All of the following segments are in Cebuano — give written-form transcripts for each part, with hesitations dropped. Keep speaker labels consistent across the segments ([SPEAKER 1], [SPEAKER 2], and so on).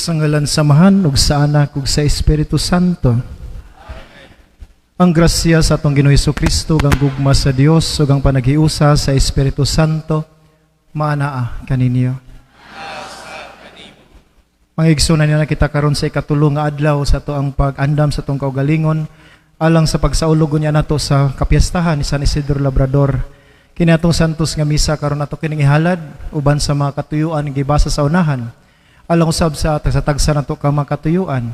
[SPEAKER 1] Sa ngalan sa Amahan ug sa Anak ug sa Espiritu Santo. Ang grasya sa atong Ginoong Kristo, ug ang gugma sa Dios ug ang panaghiusa sa Espiritu Santo maanaa kaninyo. Mga igsoon, na kita karon sa ikatulo nga adlaw sa atoang pag-andam sa atong kaugalingon alang sa pagsaulog unya nato sa kapiyastahan ni San Isidro Labrador. Kini atong santos nga misa karon, ato kining ihalad uban sa mga katuyuan gibasa sa unahan, alang usab sa tagsa-tagsa nato ka mga katuyuan.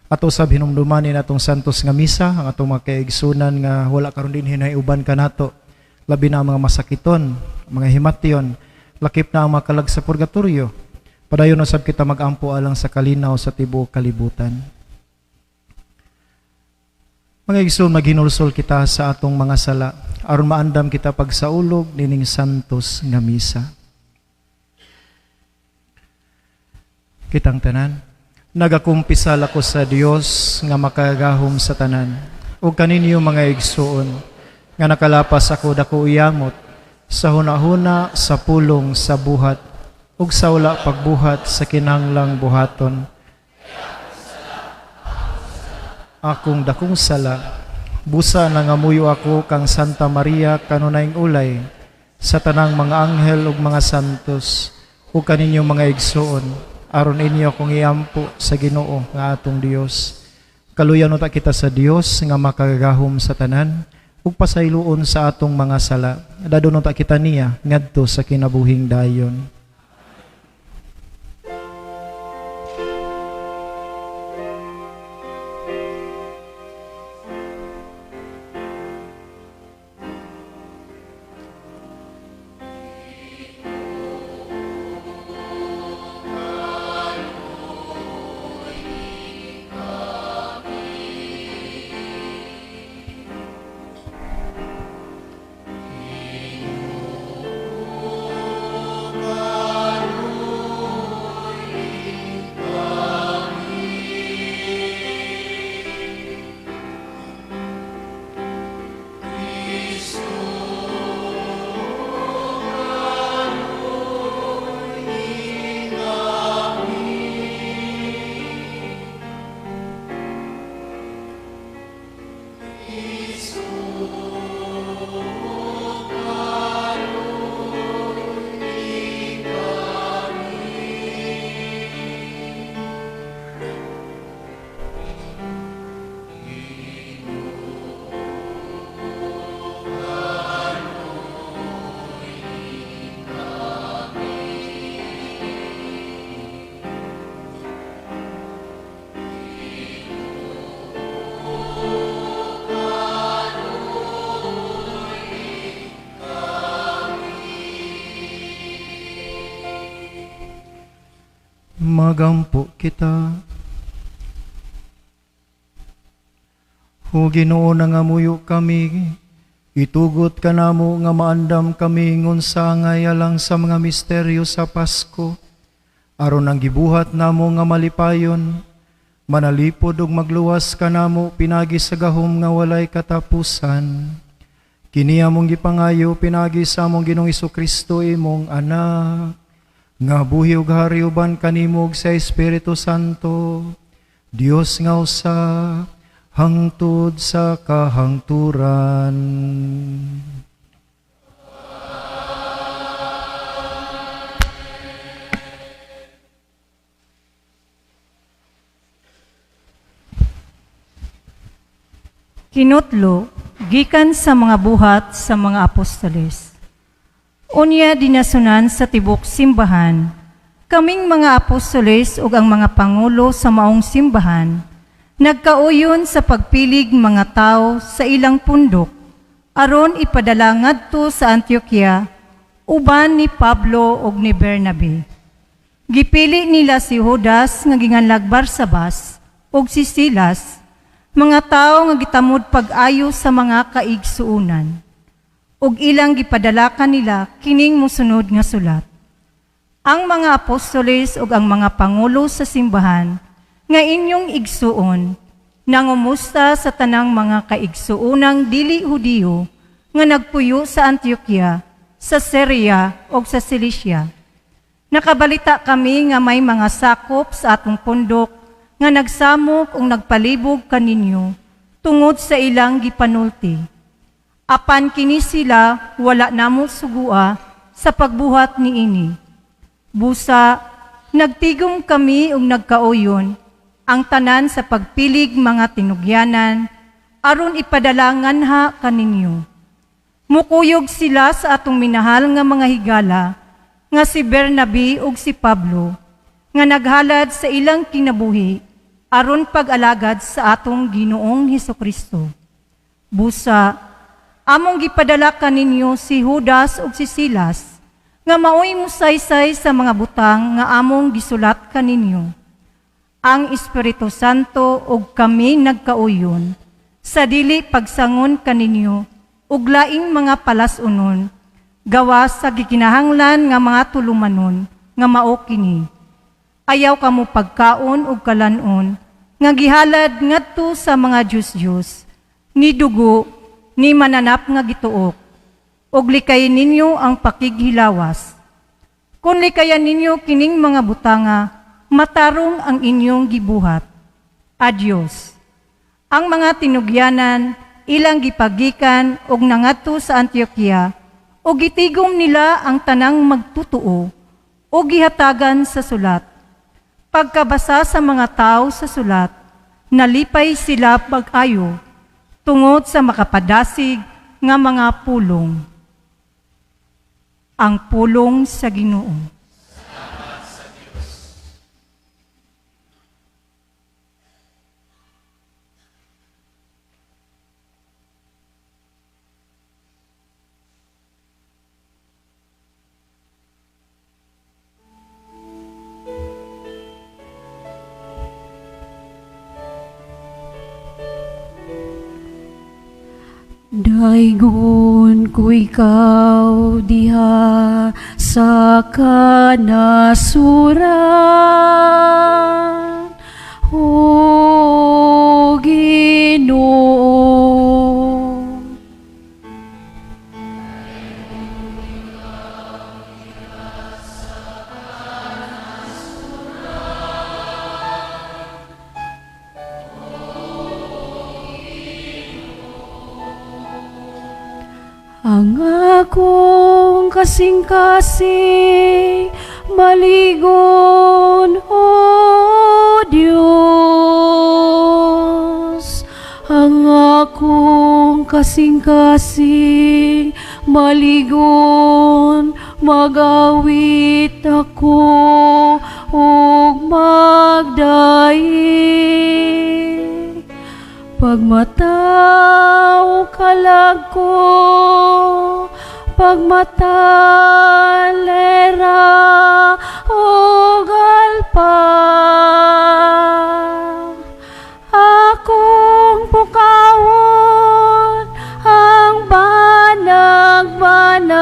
[SPEAKER 1] Ato usab hinumduman atong santos nga misa ang atong mga kaigsunan nga wala karon dinhi uban kanato, labi na ang mga masakiton, mga himation, lakip na ang mga kalag sa purgatorio. Padayon usab kita magampo alang sa kalinaw sa tibuok kalibutan. Mga igsoon, maghinulsol kita sa atong mga sala aron maandam kita pagsaulog nining santos nga misa. Kitang tanan, nagakumpisal ako sa Dios nga makagahom sa tanan ug kaninyo, mga igsoon, nga nakalapas ako dako yamot sa hunahuna, sa pulong, sa buhat ug sa wala pagbuhat sa kinahanglang buhaton. Akong dakong sala. Busa, nangamuyo ako kang Santa Maria, kanunayng ulay, sa tanang mga anghel ug mga santos, ug kaninyo, mga igsoon, aron inyo akong iampo sa Ginoo nga atong Dios. Kaluyan unta kita sa Dios nga makagagahom sa tanan ug pasayloon sa atong mga sala. Dadon unta kita niya ngadto sa kinabuhing dayon. Magampo kita. O Ginoo, nangamuyo kami, itugot kanamo nga maandam kami ngunsa alang sa mga misteryo sa Pasko, aron ang gibuhat namo nga malipayon, manalipod ug magluwas kanamo pinagi sa gahom nga walay katapusan. Kini among gipangayo pinagi sa among Ginoong Kristo, imong Anak, nga buhi ug hari uban kanimo ug sa Espiritu Santo, Dios nga usa, hangtod sa kahangturan.
[SPEAKER 2] Kinutlo gikan sa mga Buhat sa mga Apostoles. Unya dinasunan sa tibok simbahan, kaming mga apostoles ug ang mga pangulo sa maong simbahan, nagkauyon sa pagpilig mga tao sa ilang pundok, aron ipadala ngadto sa Antioquia uban ni Pablo ug ni Bernabe. Gipili nila si Judas nga ginganlag Barsabas ug si Silas, mga tawo nga gitamod pag-ayo sa mga kaigsuonan. Ug ilang gipadala kanila kining mosunod nga sulat: Ang mga apostoles ug ang mga pangulo sa simbahan nga inyong igsuon, nangumusta sa tanang mga kaigsuonang dili Hudiyo nga nagpuyo sa Antioquia, sa Syria ug sa Cilicia. Nakabalita kami nga may mga sakop sa atong pundok nga nagsamok ug nagpalibog kaninyo tungod sa ilang gipanulti. Apan kini sila wala namo sugua sa pagbuhat niini. Busa, nagtigom kami ug nagkauyon ang tanan sa pagpilig mga tinugyanan aron ipadala nganha kaninyo. Mukuyog sila sa atong minahal nga mga higala nga si Bernabe ug si Pablo nga naghalad sa ilang kinabuhi aron pag-alagad sa atong Ginoong Hesukristo. Busa, among gipadala kaninyo si Judas ug si Silas nga maoy musaysay sa mga butang nga among gisulat kaninyo. Ang Espiritu Santo ug kami nagkauyon sa dili pagsangon kaninyo ug laing mga palas-unon gawas sa gikinahanglan nga mga tulumanon nga mao kini. Ayaw kamo pagkaon ug kalan-on nga gihalad ngadto sa mga Diyos-Diyos, ni dugo, ni mananap nga gituok, ug likayin ninyo ang pakighilawas. Kung likayan ninyo kining mga butanga, matarong ang inyong gibuhat. Adios. Ang mga tinugyanan, ilang gipagikan og nangadto sa Antioquia, ug gitigom nila ang tanang magtutuo, ug gihatagan sa sulat. Pagkabasa sa mga tao sa sulat, nalipay sila pag-ayo, tungod sa makapadasig nga mga pulong. Ang pulong sa Ginoo.
[SPEAKER 3] Salamat sa Diyos.
[SPEAKER 4] Daygon ko ikaw diha sa kanasuran, O Ginoo. Ang akong kasing-kasing maligon, O Diyos. Ang akong kasing-kasing maligon, magawit ako ug magdaig. Pagmataw kalag ko, pagmatalera o galpa, akong pukawon ang banag-banag.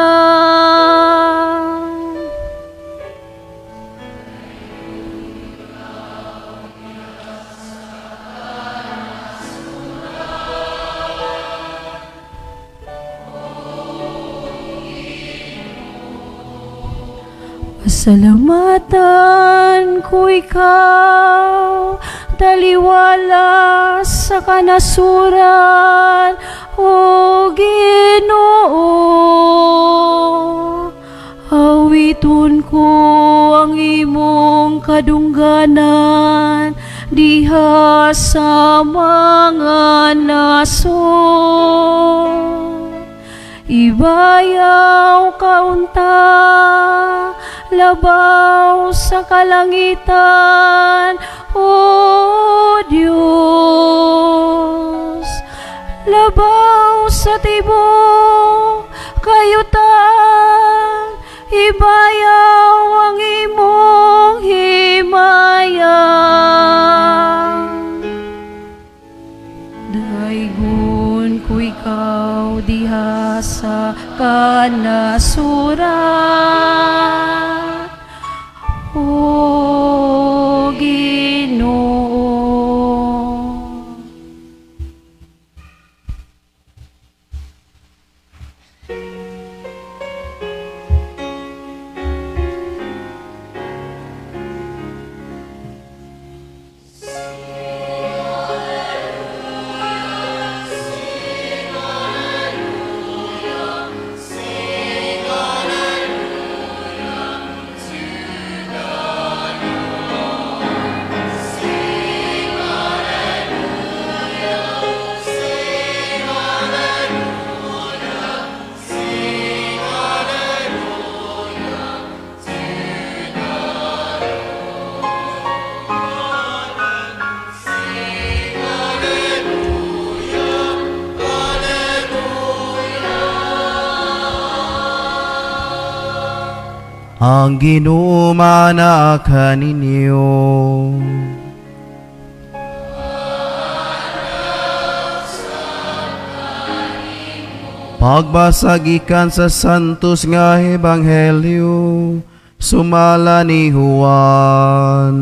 [SPEAKER 4] Pasalamatan ko ikaw, taliwala sa kanasuran, O Ginoo. Awiton ko ang imong kadungganan diha sa mga nasod. Ibayaw kaunta, labaw sa kalangitan, O Diyos. Labaw sa tibok kayutan, ibayaw ang imong himaya. Daygon ko ikaw diha sa kanasuran, O Ginoo.
[SPEAKER 5] Ang Ginoo maana kaninyo. Pagbasa gikan sa Santos nga Ebanghelyo sumala ni Juan.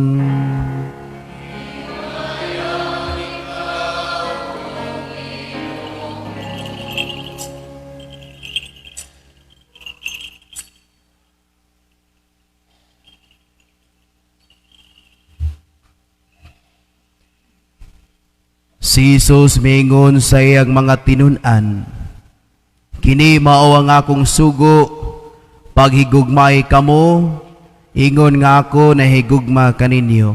[SPEAKER 5] Si Jesus mingon sa iyang mga tinun-an, "Kini mao ang akong sugo, paghigugmay kamo, ingon nga ako nahigugma kaninyo.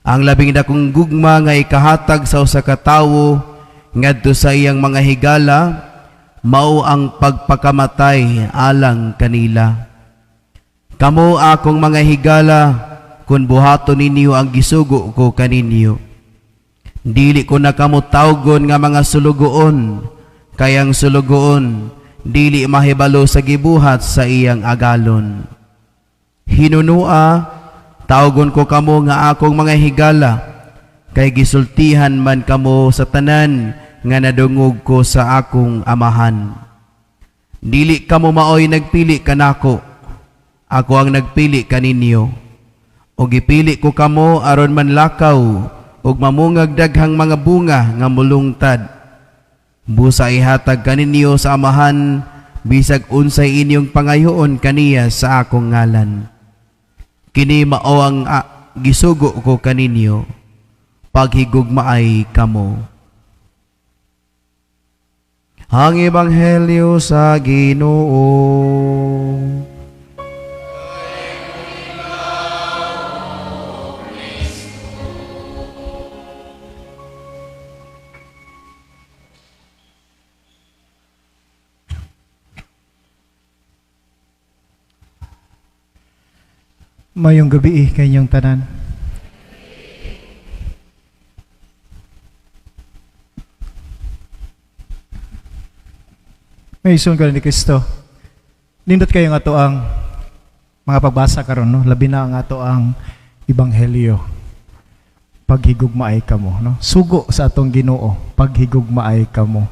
[SPEAKER 5] Ang labing dakong gugma nga ikahatag sa usa ka tawo ngadto sa iyang mga higala, mao ang pagpakamatay alang kanila. Kamo akong mga higala, kun buhaton ninyo ang gisugo ko kaninyo. Dili ko na kamo tawgon nga mga sulugoon, kay ang sulugoon dili mahibalo sa gibuhat sa iyang agalon. Hinunua, tawgon ko kamo nga akong mga higala, kay gisultihan man kamo sa tanan nga nadungog ko sa akong amahan. Dili kamo maoy nagpili kanako, ako ang nagpili kaninyo. O gipili ko kamo aron manlakaw ug mamungag daghang mga bunga nga mulungtad. Busa ihatag kaninyo sa amahan bisag unsay inyong pangayoon kaniya sa akong ngalan. Kini mao ang gisugo ko kaninyo, paghigugmaay kamo." Ang Ebanghelyo sa Ginoo.
[SPEAKER 1] Mayong gabi kanyang tanan. May isuon ka ni Kristo. Nindot kayo nga ato ang mga pagbasa karon, no? Labi na ang ato ang ebanghelyo. Paghigugmaay kamo, no? Sugo sa atong Ginoo, paghigugmaay kamo.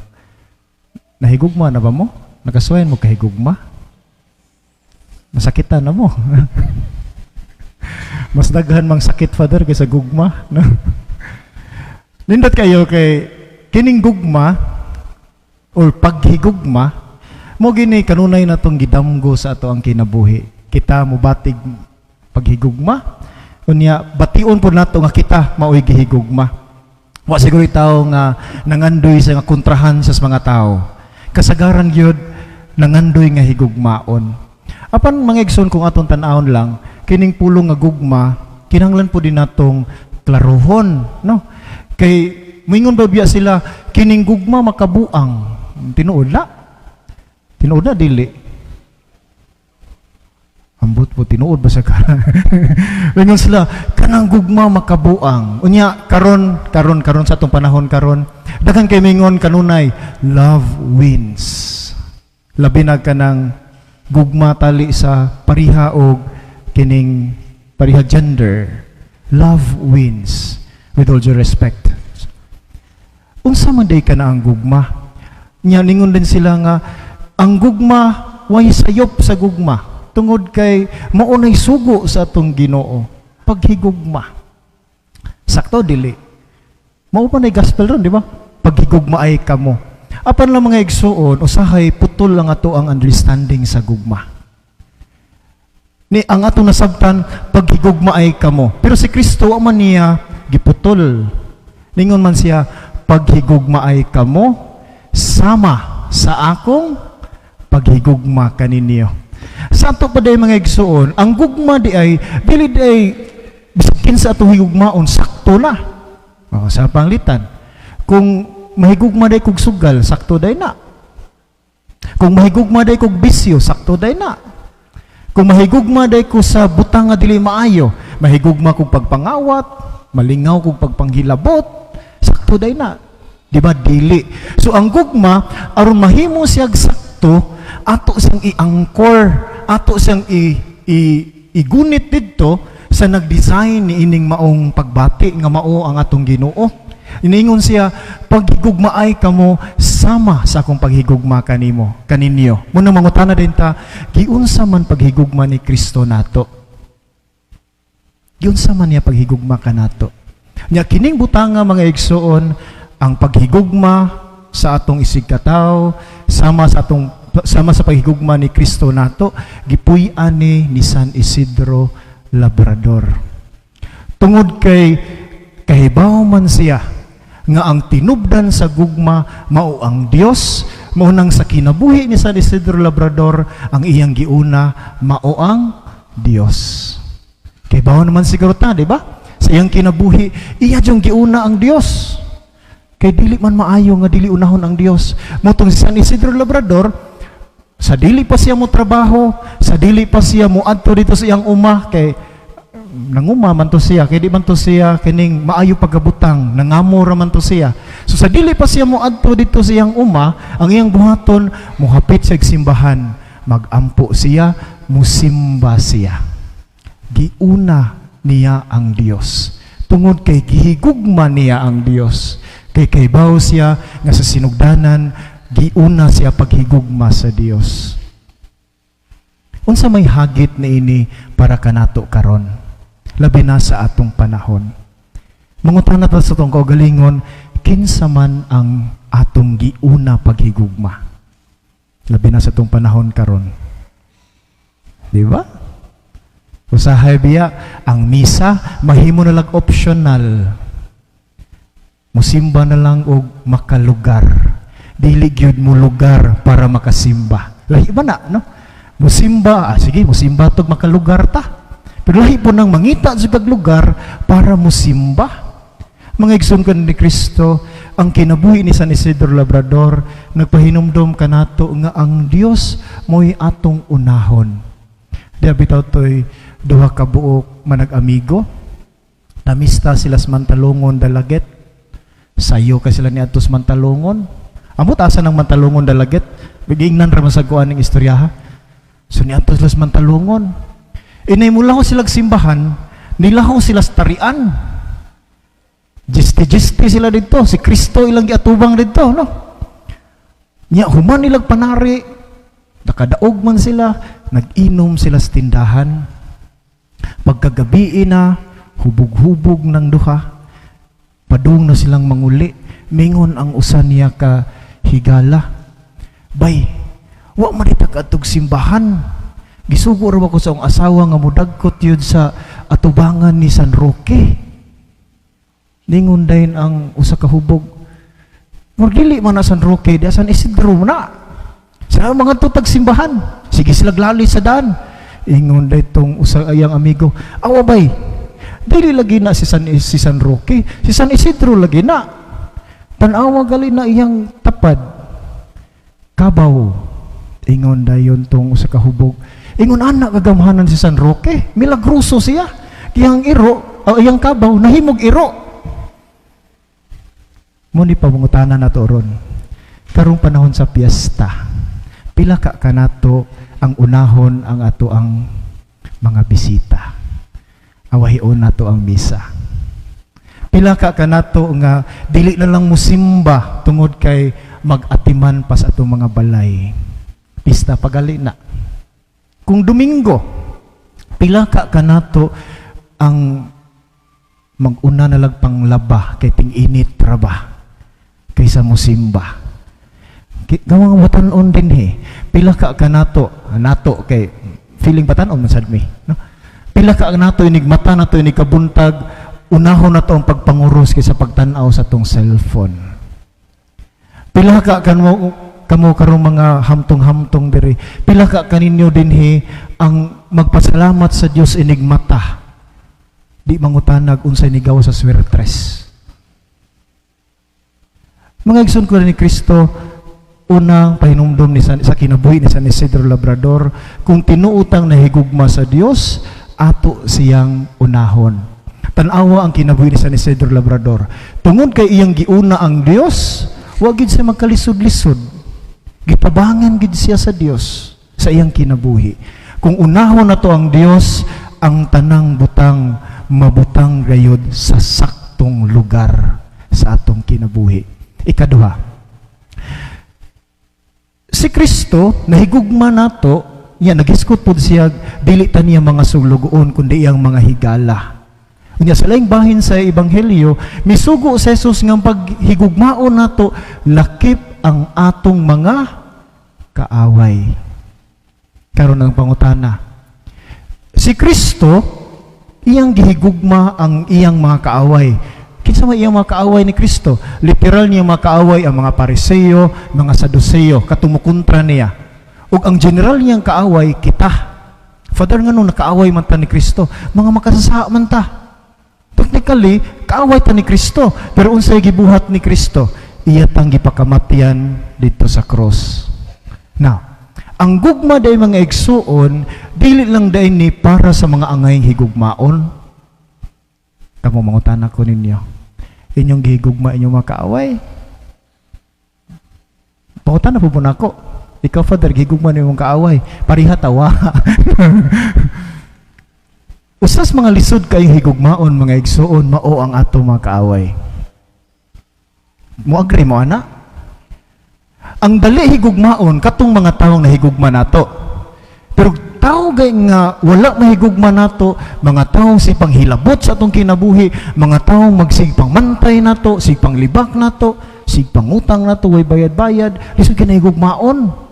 [SPEAKER 1] Nahigugma na ba mo? Nakasuwayan mo kahigugma? Masakitan na mo. Mas daghan mang sakit, Father, kaysa gugma, no? Nindot kayo kay kining gugma or paghigugma mo gini kanunay na tong gidamgo sa ato ang kinabuhi. Kita mobatig paghigugma, unya bation po nato nga kita maoy gihigugma. Wa siguro tawo nga nangandoy sa nga kontrahan sa mga tao. Kasagaran gyud nangandoy nga higugmaon. Apan mga igsoon, kung atong tan-awon lang kining pulong nga gugma, kinahanglan po din natong klarohon, no? Kay moingon ba biya sila kining gugma makabuang? Tinuod na? Tinuod na dili? Ambot po, tinuod ba sa ka? Moingon sila kanang gugma makabuang. Unya karon karon karon sa atong panahon karon, daghan kay mingon kanunay love wins. Labi na kanang gugma tali sa pariha og kining pariha gender. Love wins. With all due respect, unsa man day ka na ang gugma? Nya ningon din sila nga ang gugma way sayop sa gugma, tungod kay mao nay sugo sa atong Ginoo, paghigugma. Sakto dili? Mao pa nay gospel ron, di ba? Paghigugma ay kamo. Apan lang mga igsuon, usahay putol lang ato ang understanding sa gugma. Ni ang atong nasabtan, paghigugma ay kamo. Pero si Kristo wa man niya giputol. Ningon man siya, paghigugma ay kamo sama sa akong paghigugma kaninyo. Sa ato pa day mga igsuon, ang gugma di ay dili di ay bisag kinsa atong higugmaon sakto na. O, sa panglitan, kung mahigugma day kog sugal, sakto day na. Kung mahigugma day kog bisyo, sakto day na. Kung mahigugma day ko sa butang nga dili maayo, mahigugma kog pagpangawat, malingaw kog pagpanghilabot, sakto day na. Di ba dili? So ang gugma aron mahimo siyag sakto, ato siyang i-anchor, ato siyang igunit didto sa nag-design ni ining maong pagbati nga mao ang atong Ginoo. Iniingon siya, "Paghigugmaay kamo sama sa akong paghigugma kanimo, kaninyo." Muna mangutana din ta, giunsa man paghigugma ni Kristo nato? Giunsa man niya paghigugma kanato? Nya kining butanga, mga igsoon, ang paghigugma sa atong isigkatawo sama sa paghigugma ni Kristo nato, gipuy-an ni San Isidro Labrador. Tungod kay kahibaw man siya nga ang tinubdan sa gugma mao ang Dios, mao nang sa kinabuhi ni San Isidro Labrador, ang iyang giuna mao ang Dios. Kahibaw naman siguro ta, di ba? Sa iyang kinabuhi, iya yung giuna ang Dios. Kay dili man maayo nga dili unahon ang Dios. Mao tong si San Isidro Labrador, sa dili pa siya mo trabaho, sa dili pa siya mo adto dito sa iyang uma, kay nanguma man to siya, kay di man to siya kining maayo pagkabutang, nangamo ra man to siya. So sa dili pa siya mo adto dito sa iyang uma, ang iyang buhaton, mohapit siya simbahan, magampo siya, musimba siya. Giuna niya ang Dios. Tungod kay gihigugma niya ang Dios. Kay kahibaw siya nga sa sinugdanan, giuna siya paghigugma sa Dios. Unsa may hagit niini para kanato karon? Labi na sa atong panahon. Mangutana ta sa atong kaugalingon, kinsa man ang atong giuna paghigugma? Labi na sa atong panahon karon. Di ba? Usahay biya, ang misa mahimo na lang optional. Musimba na lang og makalugar. Dili gyud mo lugar para makasimba. Lahi ba na, no? Musimba, ah, sige, musimba tog makalugar ta. Pero lahi po nang mangita sa lugar para musimba. Mga igsoon ko ni Kristo, ang kinabuhi ni San Isidro Labrador, nagpahinumdom kanato nga ang Dios mo'y atong unahon. Di bitaw to'y duha ka buok manag-amigo. Namista sila sa Mantalongon, Dalaget. Sayo ka sila ni adto sa Mantalongon. Amot asa ng Mantalongon, Dalaget. Bigingnan ra man sa kuan ng istoryaha. So niadto sila sa Mantalongon. Inay mula ko sila simbahan, nilaho sila sa tarian. Giste-giste sila dito. Si Kristo ilang giatubang dito, no? Nya human nilag panari, nakadaog man sila, nag-inom sila sa tindahan. Pagkagabi na, hubog-hubog ng duha, padung na silang manguli, mingon ang usa niya ka higala. "Bay, wa man ta kaadtog simbahan. Gisugo ra ba ko sa akong asawa nga mudagkot yun sa atubangan ni San Roque." Ningon dayon ang usa ka hubog, "Murag dili man na San Roque, di San Isidro na. Sa mga tutag simbahan, sige sila glali sa daan." Ingon tong usa ayang amigo, "Awa bay, dili lagi na si San Roque, si San Isidro lagi na. Tan-awa gali na iyang tapad. Kabaw." Ingon dayon tong usa ka hubog, "Ingon ana kagamhanan si San Roque, milagroso siya. Iyang iro, o iyang kabaw nahimog iro." Mo ni pamangutana nato ron. Karong panahon sa piyesta, pila ka kanato ang unahon ang ato ang mga bisita? Awahion nato ang misa. Pila ka kanato nga dili na lang musimba tungod kay mag-atiman pa sa atong mga balay? Pista pagali na. Kung Domingo, pila ka kanato ang mag-una na lang panglaba kay ting-init ra ba kaysa musimba? Gawa nga batan-on din he. Pila ka kanato, nato kay feeling batan-on man sad mi, no? Pila ka nato inig mata nato inig kabuntag, unahon nato ang pagpanguros kaysa pagtan-aw sa atong cellphone? Pila ka kanmo kamo karong mga hamtong-hamtong diri? Pila ka kaninyo dinhi ang magpasalamat sa Dios inig mata? Di mangutanag unsay nigaw sa swertres. Mga igsoon ko ni Kristo, unang pahinumdom ni San, sa kinabuhi ni San Isidro Labrador, kung tinuutang nahigugma sa Dios, ato siyang unahon. Tan-awa ang kinabuhi ni San Isidro Labrador. Tungod kay iyang giuna ang Dios, wa gid siya magkalisod-lisod. Gitabangan gid siya sa Dios sa iyang kinabuhi. Kung unahon nato ang Dios, ang tanang butang mabutang gayud sa saktong lugar sa atong kinabuhi. Ikaduha, si Kristo nahigugma nato, niya naghisgot pod siya, dili ta niya mga sulugoon kundi iyang mga higala. Unya sa laing bahin sa ebanghelyo, misugo sa Jesus nga paghigugmaon nato lakip ang atong mga kaaway. Karon ang pangutana. Si Kristo iyang gihigugma ang iyang mga kaaway. Kinsa may iyang mga kaaway ni Kristo? Literal niya mga kaaway ang mga Pariseo, mga Saduceo, katong mukontra niya. Ug ang general niyang kaaway kita. Father, ngano nakaaway man ta ni Kristo? Mga makasasaka man ta. Technically, kaaway ta ni Kristo. Pero unsay gibuhat ni Kristo? Iya tang gipakamatyan didto sa cross. Now, ang gugma day, mga igsuon, dili lang day ni para sa mga angayng higugmaon. Kamo, mangutana ko ninyo. Inyong gihigugma inyong mga kaaway? Pangutana po nako. Ikaw, Father, gihigugma nimo kaaway? Pareha tawa. Usas mga lisod kayong higugmaon, mga igsuon, mao ang ato mga kaaway. Mo agree mo ana? Ang dali higugmaon katong mga tawong nahigugma nato. Pero tao gay nga wala mahigugma nato, mga taong sigpang hilabot sa atong kinabuhi, mga taong magsigpang mantay nato, sigpang libak nato, sigpang utang nato, way bayad-bayad, lisod kay nahigugmaon.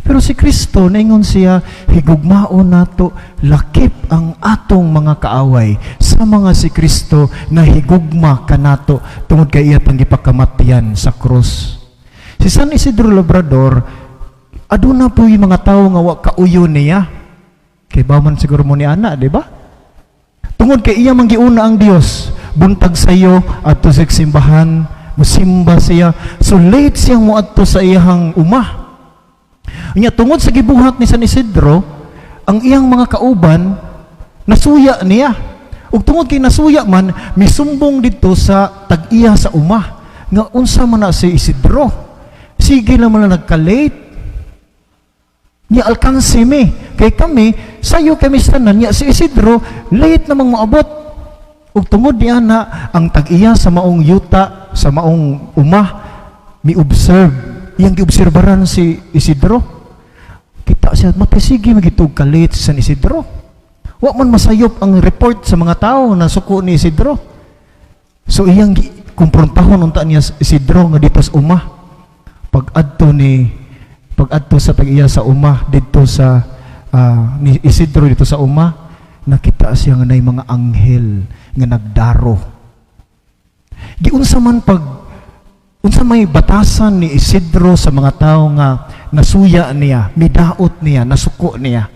[SPEAKER 1] Pero si Kristo, naingon siya, higugmaon nato, lakip ang atong mga kaaway. Sa mga si Kristo, nahigugma kanato, tungod kay iya tang gipakamatyan sa krus. Si San Isidro Labrador, aduna po yung mga tao nga wa kauyo niya. Kay ba man siguro mo ni ana, di ba? Tungod kay iya man giuna ang Dios, buntag sayo adto sa simbahan, musimba siya. So late siyang moadto sa iyang uma. Nya tungod sa gibuhat ni San Isidro, ang iyang mga kauban nasuya niya. Ug tungod kay nasuya man, misumbong didto sa tag-iya sa uma nga unsa man na si Isidro. Sige lang man lang nagka-late. Niya alkansi mi. Kay kami, sayo kami sa tanan, niya si Isidro, late namang moabot. Ug tungod niya na ang tag-iya sa maong yuta, sa maong uma, mi-observe. Iyang giobserbaran si Isidro. Kita siya, matay sige magitug ka-late si San Isidro. Wa man masayop ang report sa mga tao na suko ni Isidro. So iyang kumprontahon unta niya si Isidro nga dito sa uma. Pag-adto sa tag-iya sa uma didto sa ni Isidro dito sa uma, nakita siya nga nay mga anghel nga nagdaro. Giunsa man pag unsa may batasan ni Isidro sa mga tao nga nasuya niya, midaot niya, nasuko niya?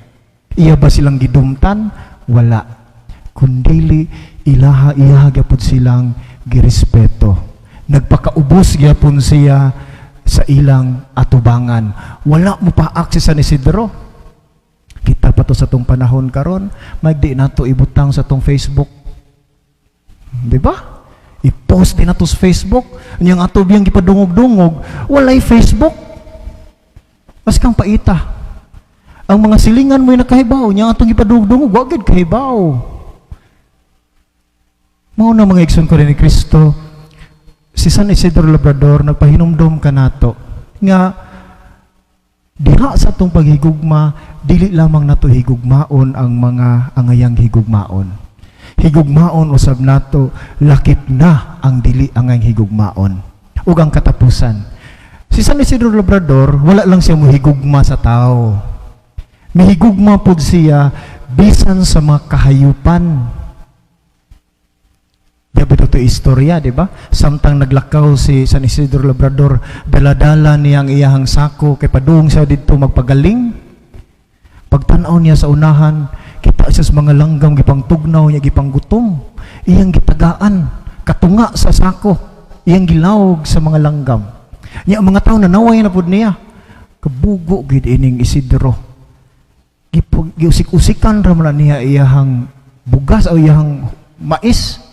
[SPEAKER 1] Iya ba silang gidumtan? Wala. Kundili ilaha iya gyapon silang girespeto. Nagpakaubos gyapon siya sa ilang atubangan. Wala mo paak si San Isidro. Kita pa to sa tong panahon karon, magdi nato ibutang sa tong Facebook. Di ba? I-post din nato sa Facebook. Niyang ato biyang gipadungog-dungog, walay Facebook. Mas kang paita. Ang mga silingan mo'y nakahibaw, niya atong gipadungog-dungog, wa gid kahibaw. Mao na, mga igsoon ko rin ni Kristo, si San Isidro Labrador nagpahinumdom kanato nga diha sa atong paghigugma, dili lamang nato higugmaon ang mga angayang higugmaon. Higugmaon usab nato lakip na ang dili angayang higugmaon. Ug ang katapusan, si San Isidro Labrador, wala lang siya mohigugma sa tao. Mihigugma pud siya bisan sa mga kahayupan. Di ba ito istorya, di ba? Samtang naglakaw si San Isidro Labrador, dala-dala niya ang iyahang sako kay padung siya didto magpagaling. Pagtanaw niya sa unahan, kita siya sa mga langgam gipangtugnaw niya, gipanggutom. Iyang gitagaan, katunga sa sako, iyang gilawog sa mga langgam. Niya ang mga tao nanaway na pud niya. Kabugo gid ining Isidro. Giusik-usikan ra man na niya iyahang bugas o iyahang mais.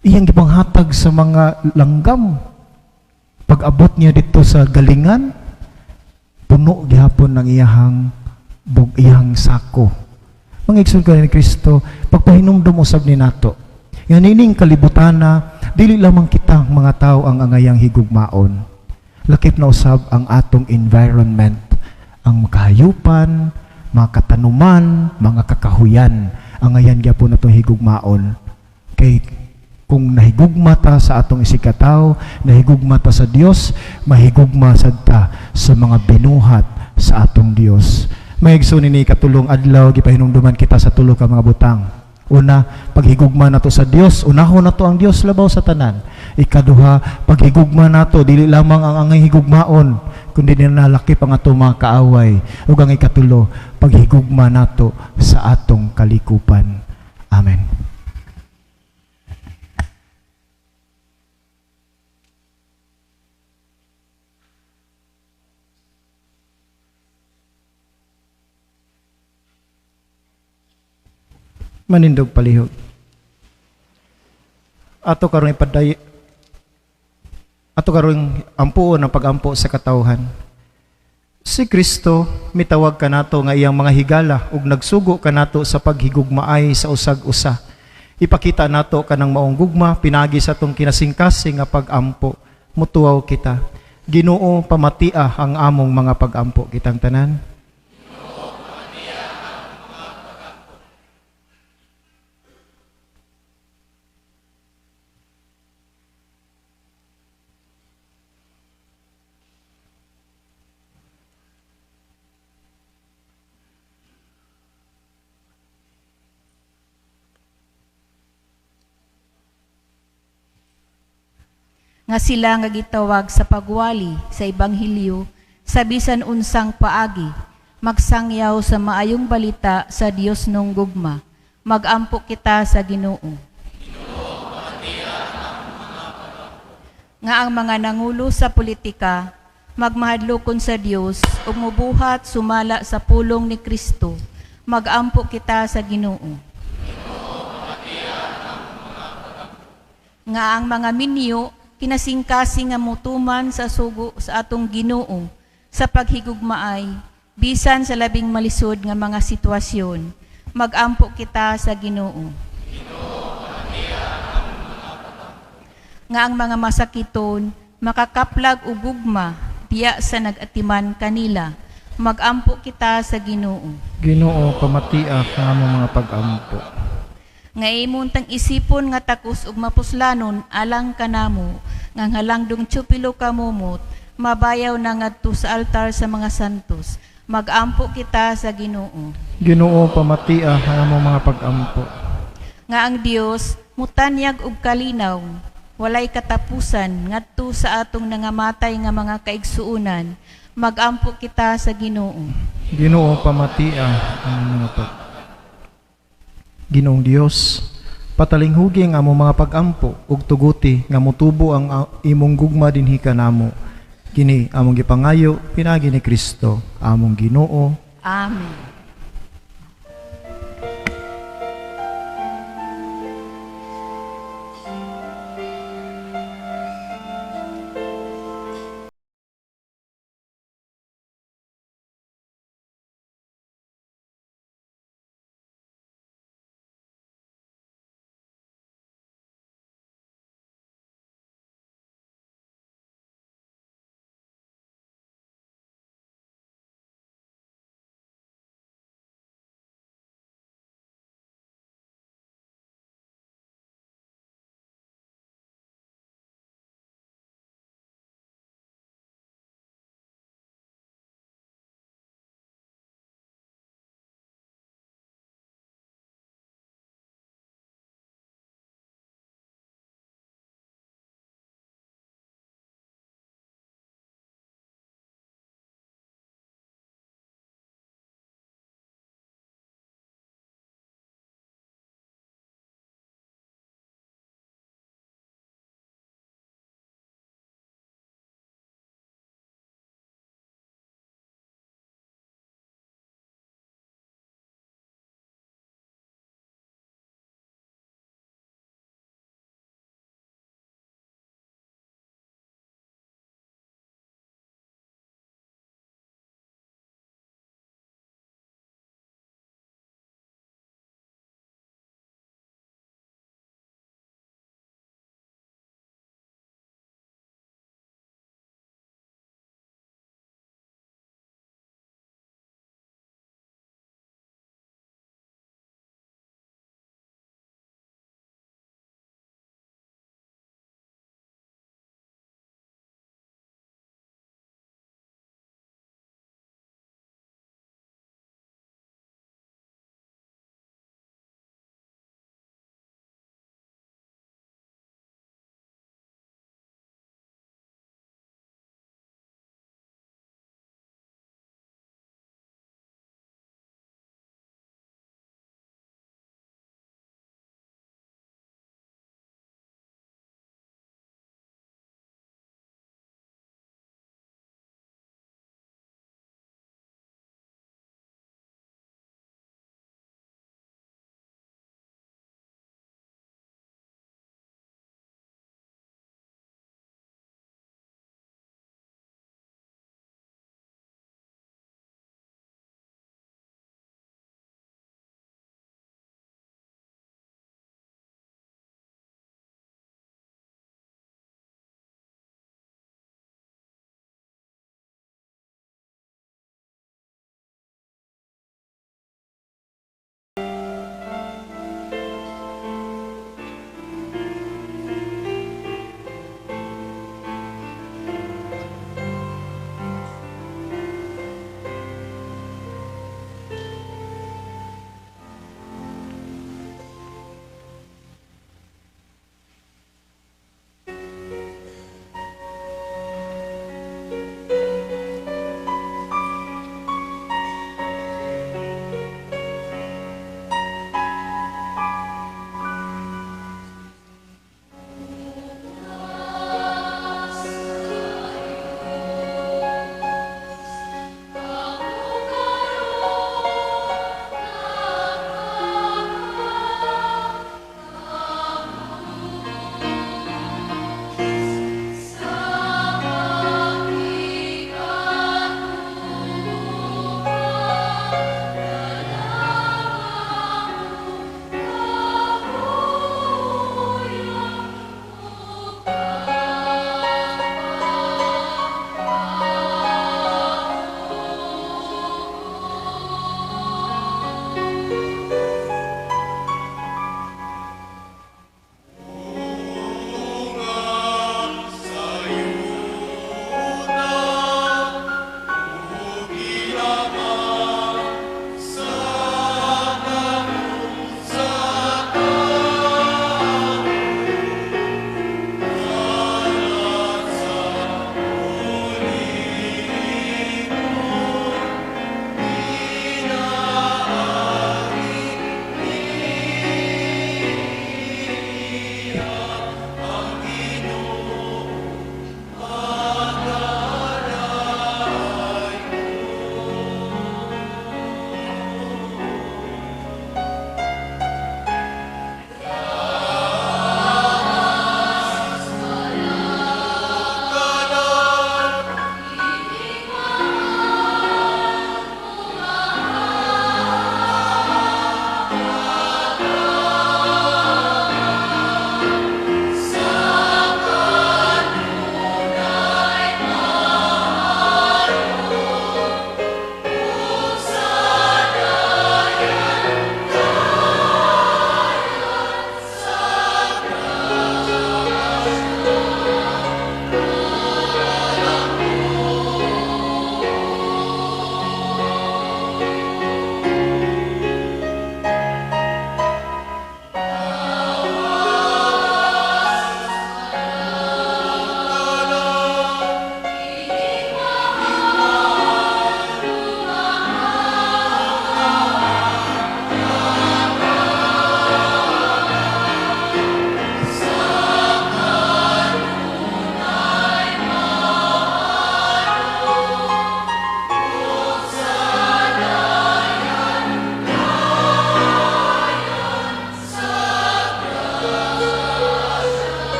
[SPEAKER 1] Iyang gipanghatag sa mga langgam. Pag-abot niya dito sa galingan, puno gihapon ng iyahang Iyang sako. Mga igsoon ni Kristo, pagpahinumdum usab ni nato nga nining kalibutana, dili lamang kita mga tao ang angayang higugmaon. Lakip na usab ang atong environment, ang makahayupan, mga katanuman, mga kakahuyan, angayan gyapon natong higugmaon. Kay kung nahigugma ta sa atong isigkatawo, nahigugma ta sa Dios, mahigugma sad ta sa mga binuhat sa atong Dios. Mga igsoon, ini ikatulong adlaw, gipahinumduman kita sa tulo ka mga butang. Una, paghigugma nato sa Dios, unahon nato ang Dios labaw sa tanan. Ikaduha, paghigugma nato dili lamang ang angay higugmaon, kundi nalakip ang atong mga kaaway. Ug ang ikatulo, paghigugma nato sa atong kalikupan. Amen. Manindog palihog. Ato karon ipaday, ato karon ampuon ang pagampo sa katawhan. Si Kristo mitawag kanato nga iyang mga higala ug nagsugo kanato sa paghigugmaay sa usag-usa. Ipakita nato kanang maong gugma pinagi sa atong kinasingkasing nga pag-ampo. Mutuaw kita. Ginoo, pamatia ang among mga pag-ampo. Kitang tanan.
[SPEAKER 6] Nga sila nga gitawag sa pagwali sa ebanghelyo sa bisan unsang paagi, magsangyaw sa maayong balita sa Dios nung gugma. Magampo kita sa Ginoo. Nga ang mga nangulo sa politika magmahadlokon sa Dios ug mobuhat sumala sa pulong ni Kristo. Magampo kita sa Ginoo. Nga ang mga minyo kinasingkasing nga mutuman sa sugo sa atong Ginoo sa paghigugmaay bisan sa labing malisod nga mga sitwasyon. Magampo kita sa Ginoo. Nga ang mga masakiton makakaplag og gugma biya sa nag-atiman kanila. Magampo kita sa Ginoo.
[SPEAKER 1] Ginoo, pamatia ang among mga pag-ampo.
[SPEAKER 6] Nga imong tang isipon nga takos ug mapuslanon alang kanamo nga halangdong tsupilo kamumot mabayaw na ngadto sa altar sa mga santos. Magampo kita sa Ginoo.
[SPEAKER 1] Ginoo, pamatia ang among mga pag-ampo.
[SPEAKER 6] Nga ang Dios mutanyag og kalinaw walay katapusan ngadto sa atong nangamatay nga mga kaigsuonan. Magampo kita sa Ginoo.
[SPEAKER 1] Ginoo, pamatia ang mga pag Ginoong Dios, patalinghugi ang among mga pag-ampo ug tuguti nga motubo ang imong gugma dinhi kanamo. Kini among gipangayo pinaagi ni Kristo, among Ginoo.
[SPEAKER 6] Amen.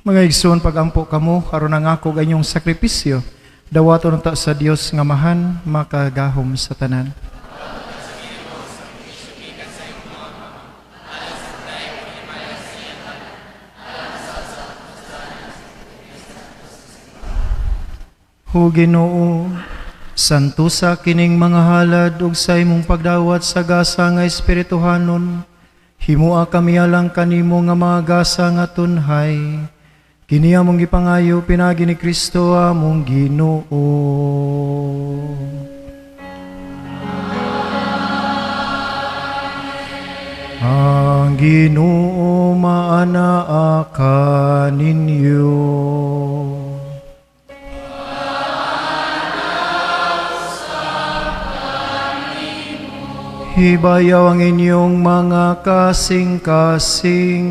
[SPEAKER 1] Mga igsoon, pagampo kamo aron ang ako inyong sakripisyo dawaton unta sa Dios nga Amahan makagahom sa tanan. O Ginoo, santusa kining mga halad ug sa imong pagdawat sa gasa nga espirituhanon, himua kami alang kanimo nga mga gasa nga tunhay. Kini among gipangayo pinaagi ni Kristo among Ginoo. Ang Ginoo maanaa kaninyo. Hibayaw ang inyong mga kasing-kasing.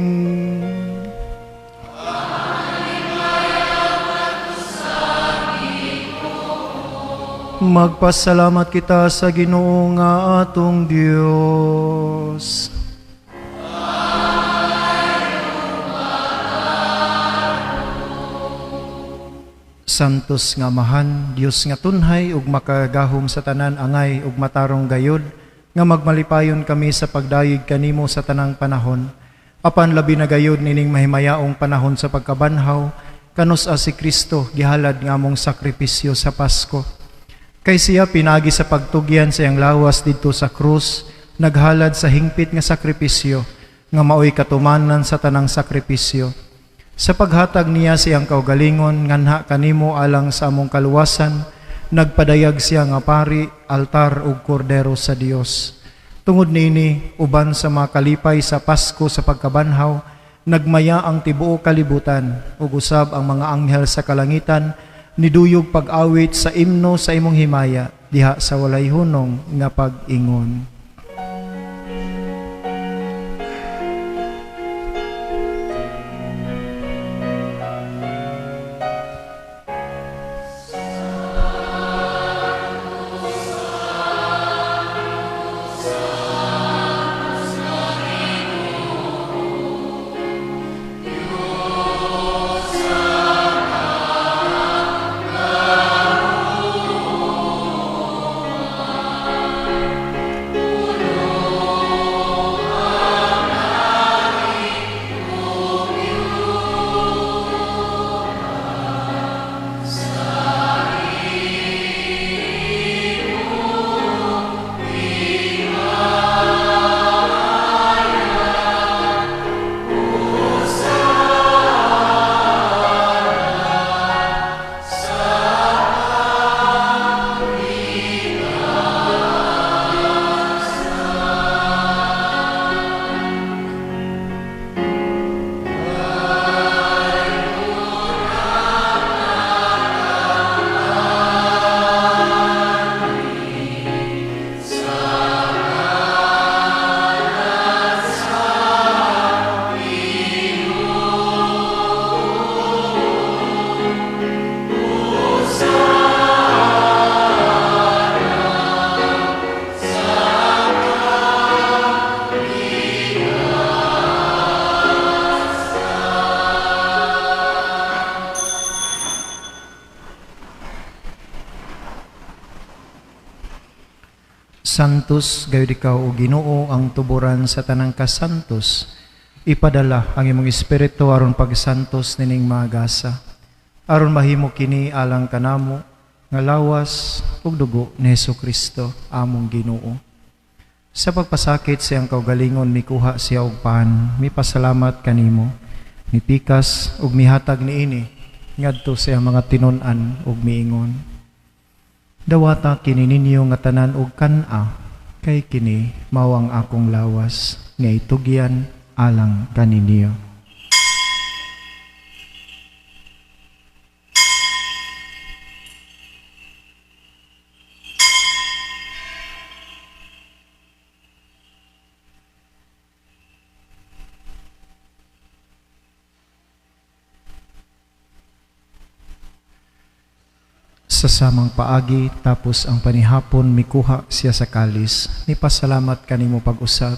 [SPEAKER 1] Magpasalamat kita sa Ginoo nga atong Dios. Santos nga Amahan, Dios nga tunhay ug makagahom sa tanan angay ug matarong gayod nga magmalipayon kami sa pagdayeg kanimo sa tanang panahon. Apan labi na gayod nining mahimayaong panahon sa pagkabanhaw, kanus-a si Kristo gihalad nga among sakripisyo sa Pasko. Kay siya pinagi sa pagtugyan sa iyang lawas didto sa krus, naghalad sa hingpit nga sakripisyo, nga maoy katumanan sa tanang sakripisyo. Sa paghatag niya sa iyang kaugalingon, nganha kanimo alang sa among kaluwasan, nagpadayag siya nga pari, altar ug kordero sa Dios. Tungod niini, uban sa mga kalipay sa Pasko sa pagkabanhaw, nagmaya ang tibuok kalibutan, ug usab ang mga anghel sa kalangitan, niduyog pag-awit sa imno sa imong himaya, diha sa walay hunong nga pag-ingon. Santos, gayud ikaw o Ginoo ang tuburan sa tanang kasantos. Ipadala ang imong espiritu aron pagsantos nining mga gasa. Aron mahimo kini alang kanamo nga lawas ug dugo ni Hesukristo among Ginoo. Sa pagpasakit sa iyang kaugalingon mikuha siya og pan, mipasalamat kanimo, mipikas ug mihatag niini ngadto sa iyang mga tinun-an ug miingon. Dawata kini ninyo nga tanan og kan-a, kay kini mao ang akong lawas nga itugyan alang kaninyo. Sa samang paagi, tapos ang panihapon, mikuha siya sa kalis, mipasalamat kanimo pag-usab,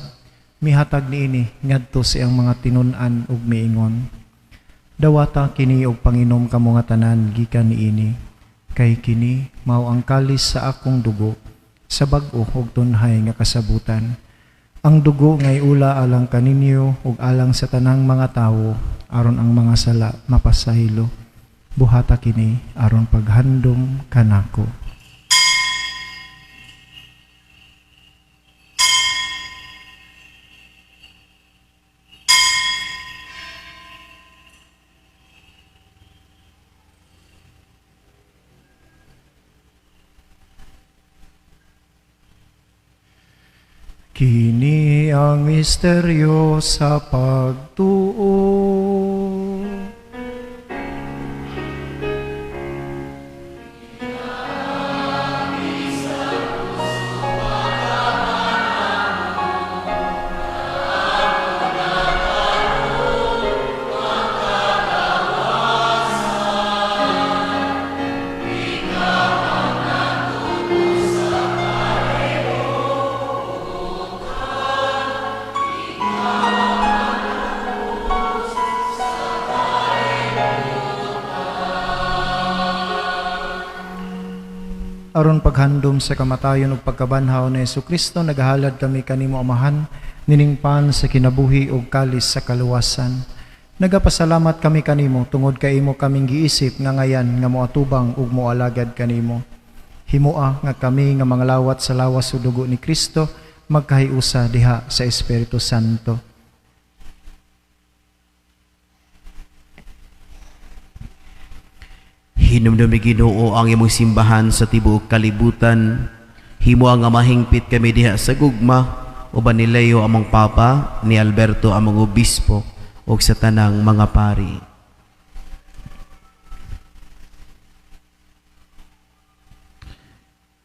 [SPEAKER 1] mihatag niini ngadto sa iyang mga tinun-an ug miingon. Dawata kini og panginom kamo nga tanan gikan niini, kay kini mao ang kalis sa akong dugo sa bag-o ug tunhay nga kasabutan. Ang dugo ngay ula alang kaninyo ug alang sa tanang mga tawo aron ang mga sala mapasaylo. Buhata kini aron paghandom kanako. Kini ang misteryo sa pagtuo. Aron paghandom sa kamatayon ug pagkabanhaw ni Hesukristo, nagahalad kami kanimo Amahan, niningpan sa kinabuhi ug kalis sa kaluwasan. Nagapasalamat kami kanimo tungod kay imo kaming giisip nga ngayan nga moatubang ug moalagad kanimo. Himoa nga kami nga mga lawat sa lawas ug dugo ni Kristo magkahiusa diha sa Espiritu Santo.
[SPEAKER 5] Hinumdumi Ginoo ang imong simbahan sa tibuok kalibutan. Himo nga mahingpit kami diha sa gugma uban ni Leo among Papa, ni Alberto among Obispo ug sa tanang mga pari.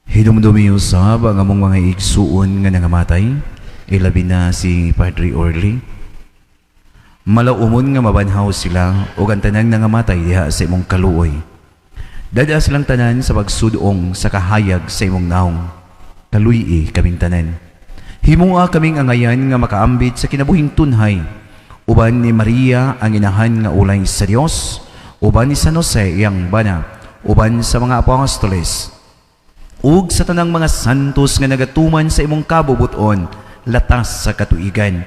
[SPEAKER 7] Hinumdumi usab ang among mga igsuon nga nangamatay, ilabi na si Padre Orly. Malaumon nga mabanhaw sila ug ang tanang nangamatay diha sa imong kaluoy. Dada silang tanan sa pagsudong sa kahayag sa imong naong. Kaluy-i kaming tanan. Himua kaming angayan nga makaambit sa kinabuhing tunhay. Uban ni Maria ang inahan nga ulay sa Dios, uban ni San Jose iyang bana, uban sa mga apostoles, ug sa tanang mga santos nga nagatuman sa imong kabubuton, latas sa katuigan.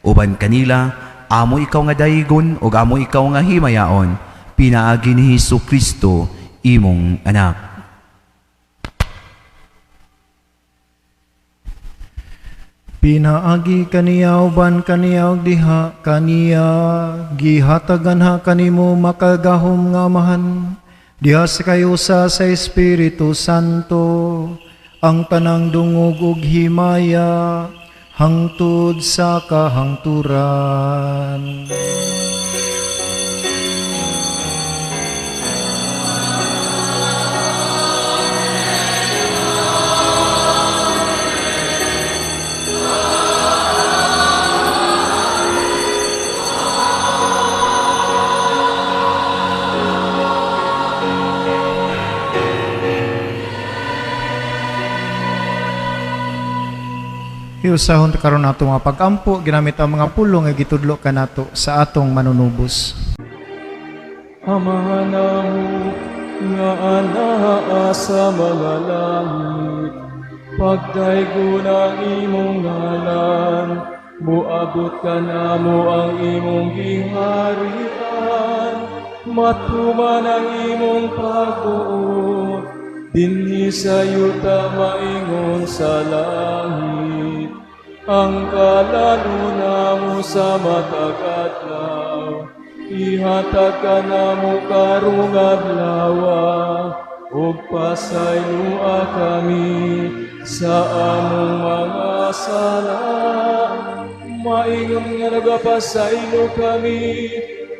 [SPEAKER 7] Uban kanila, amo ikaw nga daygon ug amo ikaw nga himayaon, pinaagi ni Hesus Kristo imong anak.
[SPEAKER 1] Pinaagi kaniya uban kaniya ug diha kaniya gihatagan ha kanimo makagahom nga Amahan diha sa kayusa sa Espiritu Santo ang tanang dungog ug himaya hangtod sa kahangturan. Hiusahon karon ato mga pag-ampo, ginamit ang mga pulong nga gitudlo kanato sa atong manunubos.
[SPEAKER 8] Amahan namo nga anaa sa mga langit, pagdaygon ang imong ngalan, moabot kanamo ang imong giharian, matuman ang imong pagbuot, dinhi sa yuta maingon sa langit. Ang kalaluna mo sa matag adlaw, ihatag kanamo karong adlaw, ug pasayloa kami sa among mga sala, maingon nga nagapasaylo kami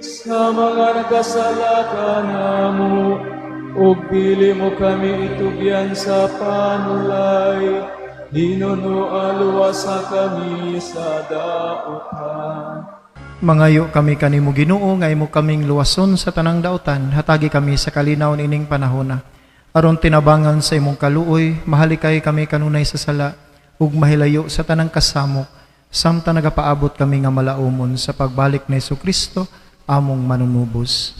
[SPEAKER 8] sa mga nagkasala kanamo, ug dili mo kami itugyan sa panulay, hinuno aluwasa kami sa dautan.
[SPEAKER 1] Mangayo kami kanimo Ginoo nga imo kaming luwason sa tanang dautan, hatagi kami sa kalinaw nining panahona. Aron tinabangan sa imong kaluoy, mahalikay kami kanunay sa sala ug mahilayo sa tanang kasamok, samtang nagapaabot kami nga malaumon sa pagbalik ni Hesukristo among manunubos.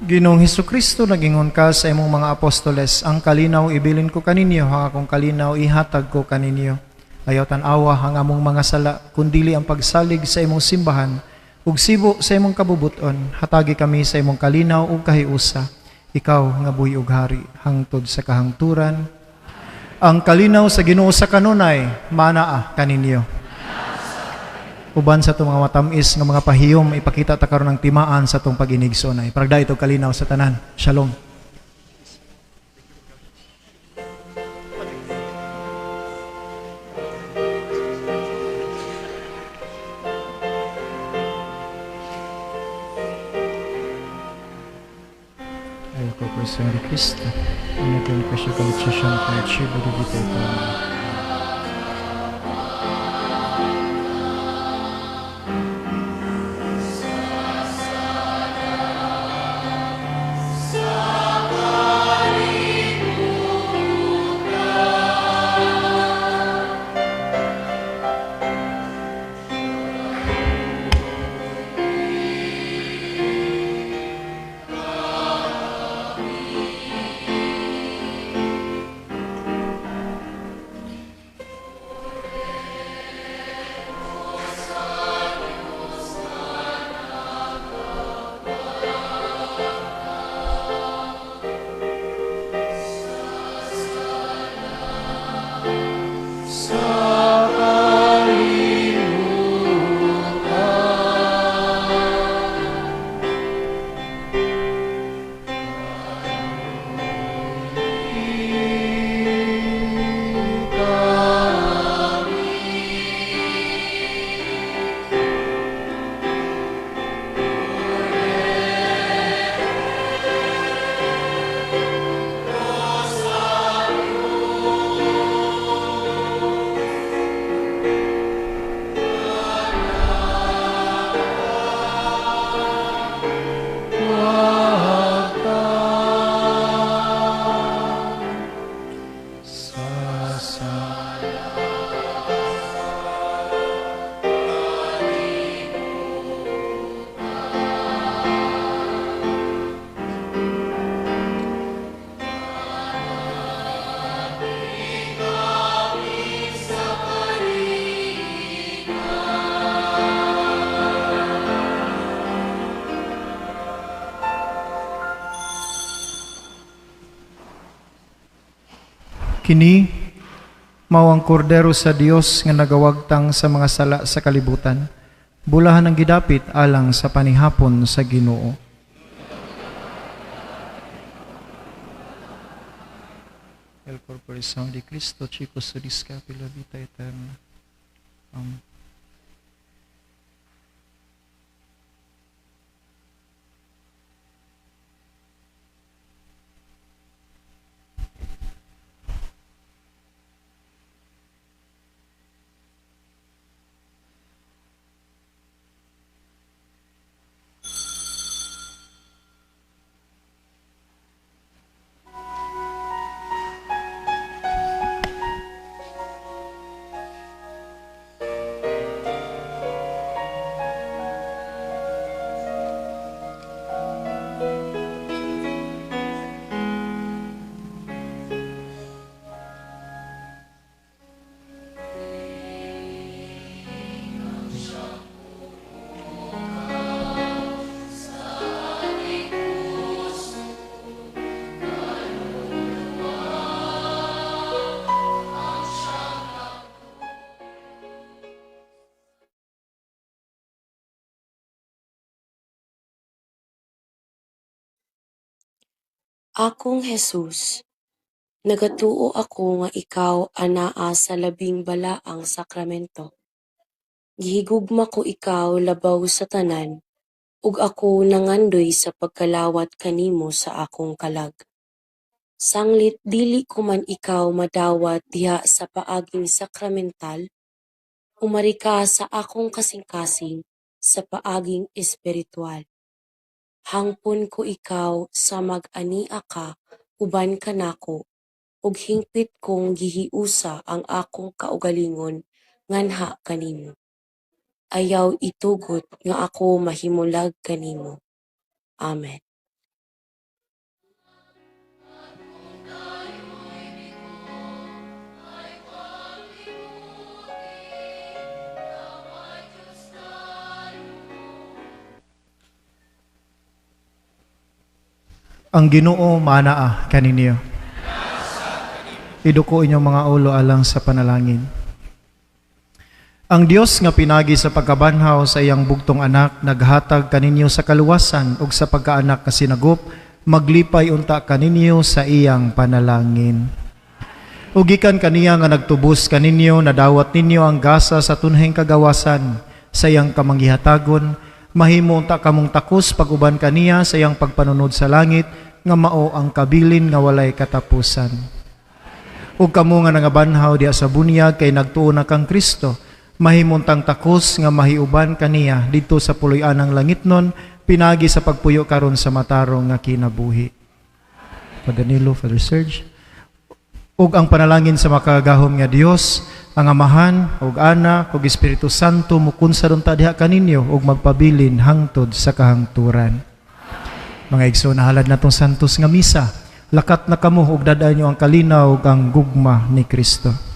[SPEAKER 1] Ginoong Hesukristo, nagingon ka sa imong mga apostoles, ang kalinaw ibilin ko kaninyo, ang akong kalinaw ihatag ko kaninyo. Ayaw tan-awa ang among mga sala, kundili ang pagsalig sa imong simbahan, ug sibo sa imong kabubuton, hatagi kami sa imong kalinaw ug kahiusa. Ikaw nga buhi ug hari, hangtod sa kahangturan. Ang kalinaw sa Ginoo sa kanunay, manaa kaninyo. Uban sa itong mga matamis nga mga pahiyom, ipakita ta karon ang timaan sa itong pag-inigsoonay. Paragda ito kalinaw sa tanan. Shalom. El corpo e sangue de Cristo, in eterno pesce calcio con il cibo di vita eterna. Kini mao ang kordero sa Dios nga nagawagtang sa mga sala sa kalibutan. Bulahan ang gidapit alang sa panihapon sa Ginoo. El corpo e sangue di Cristo ci custodisca per la vita eterna. Amen.
[SPEAKER 9] Akong Jesus, nagatuo ako nga ikaw anaa sa labing balaang sakramento. Gihigugma ko ikaw labaw sa tanan, Ug ako nangandoy sa pagkalawat kanimo sa akong kalag. Sanglit dili ko man ikaw madawat diha sa paaging sakramental, umari ka sa akong kasing-kasing sa paaging espiritual. Hangpon ko ikaw sa mag-ania ka uban kanako ug hingpit kong gihiusa ang akong kaugalingon nganha kanimo. Ayaw itugot nga ako mahimulag kanimo. Amen.
[SPEAKER 1] Ang Ginoo manaa kaninyo. Iduko inyong mga ulo alang sa panalangin. Ang Dios nga pinagi sa pagkabanhaw sa iyang bugtong anak naghatag kaninyo sa kaluwasan ug sa pagkaanak nga sinagop, maglipay unta kaninyo sa iyang panalangin. Ug gikan kaniya nga nagtubos kaninyo, nadawat ninyo ang gasa sa tunheng kagawasan sa iyang kamanggihatagon, mahimo unta kamong takos pag-uban kaniya sa iyang pagpanunod sa langit nga mao ang kabilin nga walay katapusan. Ug kamo nga nangabanhaw diha sa bunyag kay nagtuo na kang Kristo, mahimuntang takos nga mahiuban kaniya didto sa puloy-anang langitnon, pinagi sa pagpuyo karon sa matarong nga kinabuhi. Father Danilo, Father Serge, ug ang panalangin sa makagagahom nga Dios, ang Amahan ug Anak ug Espiritu Santo mukunsad unta diha kaninyo ug magpabilin hangtod sa kahangturan. Mga igsoon, nahalad natong santos nga misa, lakat na kamo ug dad-an nyo ang kalinaw ug ang gugma ni Kristo.